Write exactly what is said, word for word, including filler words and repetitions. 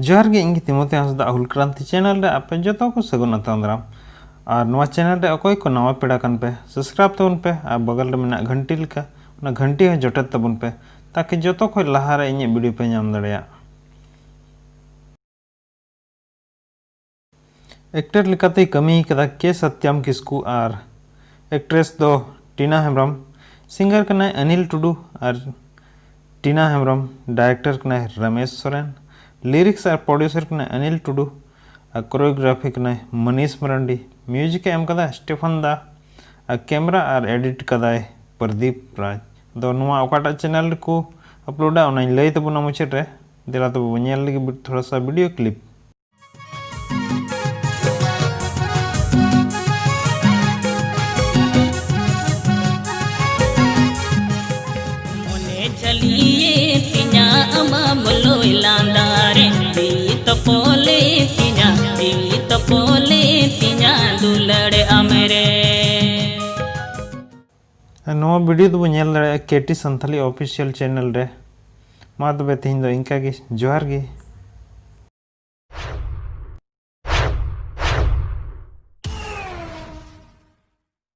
ᱡᱚᱦᱟᱨ ᱜᱮ, ᱤᱧ ᱜᱮ ᱛᱤᱢᱚᱛᱷᱤ ᱦᱟᱸᱥᱫᱟ ᱦᱩᱞ ᱠᱨᱟᱱᱛᱤ ᱪᱮᱱᱮᱞ ᱨᱮ ᱟᱯᱮ ᱡᱚᱛᱚ ᱠᱚ ᱥᱟᱹᱜᱩᱱ ᱟᱛᱟᱝ ᱫᱟᱨᱟᱢ᱾ ᱟᱨ ᱱᱚᱣᱟ ᱪᱮᱱᱮᱞ ᱨᱮ ᱚᱠᱚᱭ ᱠᱚ ᱱᱟᱣᱟ ᱯᱮᱲᱟ ᱠᱟᱱ ᱯᱮ, ᱥᱟᱵᱥᱠᱨᱟᱭᱤᱵ ᱛᱟᱵᱚᱱ ᱯᱮ ᱟᱨ ᱵᱟᱜᱟᱞ ᱨᱮ ᱢᱮᱱᱟᱜ ᱜᱷᱟᱱᱴᱤ ᱞᱮᱠᱟ, ᱚᱱᱟ ᱜᱷᱟᱱᱴᱤ ᱦᱚᱸ ᱡᱚᱴᱮᱫ ᱛᱟᱵᱚᱱ ᱯᱮ, ᱛᱟᱠᱤ ᱡᱚᱛᱚ ᱠᱷᱚᱱ ᱞᱟᱦᱟ ᱨᱮ ᱤᱧᱟᱹᱜ ᱵᱷᱤᱰᱤᱭᱳ ᱯᱮ ᱧᱟᱢ ᱫᱟᱲᱮᱭᱟᱜ᱾ ᱮᱠᱴᱚᱨ ᱞᱮᱠᱟᱛᱮᱭ ᱠᱟᱹᱢᱤ ᱠᱟᱫᱟ ᱠᱮ ᱥᱟᱛᱭᱟᱢ ᱠᱤᱥᱠᱩ ᱟᱨ ᱮᱠᱴᱨᱮᱥ ᱫᱚ ᱴᱤᱱᱟ ᱦᱮᱢᱵᱨᱚᱢ᱾ ᱥᱤᱝᱜᱟᱨ ᱠᱟᱱᱟᱭ ᱚᱱᱤᱞ ᱴᱩᱰᱩ ᱟᱨ ᱴᱤᱱᱟ ᱦᱮᱢᱵᱨᱚᱢ᱾ ᱰᱟᱭᱨᱮᱠᱴᱚᱨ ᱠᱟᱱᱟᱭ ᱨᱚᱢᱮᱥ ᱥᱚᱨᱮᱱ᱾ ᱞᱤᱨᱤᱠᱥ ᱟᱨ ᱯᱨᱚᱰᱭᱩᱥᱟᱨ ᱠᱟᱱᱟᱭ ᱚᱱᱤᱞ ᱴᱩᱰᱩ᱾ ᱟᱨ ᱠᱳᱨᱤᱭᱳᱜᱨᱟᱯᱷᱤ ᱠᱟᱱᱟᱭ ᱢᱚᱱᱤᱥ ᱢᱟᱨᱟᱱᱰᱤ᱾ ᱢᱤᱭᱩᱡᱤᱠ ᱮ ᱮᱢ ᱠᱟᱫᱟ ᱥᱴᱮᱯᱷᱟᱱ ᱫᱟ᱾ ᱟᱨ ᱠᱮᱢᱨᱟ ᱟᱨ ᱮᱰᱤᱴ ᱠᱟᱫᱟᱭ ᱯᱨᱚᱫᱤᱯ ᱨᱟᱡᱽ᱾ ᱟᱫᱚ ᱱᱚᱣᱟ ᱚᱠᱟᱴᱟᱜ ᱪᱮᱱᱮᱞ ᱨᱮᱠᱚ ᱟᱯᱞᱳᱰᱟ, ᱚᱱᱟᱧ ᱞᱟᱹᱭ ᱛᱟᱵᱚᱱᱟ ᱢᱩᱪᱟᱹᱫ ᱨᱮ᱾ ᱫᱮᱞᱟ ᱛᱚᱵᱮ ᱵᱚᱱ ᱧᱮᱞ ᱞᱮᱜᱮ ᱛᱷᱚᱲᱟ ᱥᱟ ᱵᱷᱤᱰᱤᱭᱳ ᱠᱞᱤᱯ᱾ ᱢᱚᱱᱮ ᱡᱷᱟᱹᱞᱤᱭᱮ ᱛᱤᱧᱟ ᱟᱢᱟᱜ ᱢᱚᱞᱚᱭ ᱞᱟᱸᱫᱟ ᱨᱮ, ᱛᱤ ᱛᱚᱯᱚᱞᱮ ᱛᱤᱧᱟ, ᱛᱤ ᱛᱚᱯᱚᱞᱮ ᱛᱤᱧᱟ ᱫᱩᱞᱟᱹᱲ ᱟᱢᱨᱮ᱾ ᱱᱚᱣᱟ ᱵᱷᱤᱰᱤᱭᱳ ᱫᱚᱵᱚᱱ ᱧᱮᱞ ᱫᱟᱲᱮᱭᱟᱜᱼᱟ K T Santali official channel ᱨᱮ᱾ ᱢᱟ ᱛᱚᱵᱮ ᱛᱮᱦᱮᱧ ᱫᱚ ᱤᱱᱠᱟ ᱜᱮ, ᱡᱚᱦᱟᱨ ᱜᱮ᱾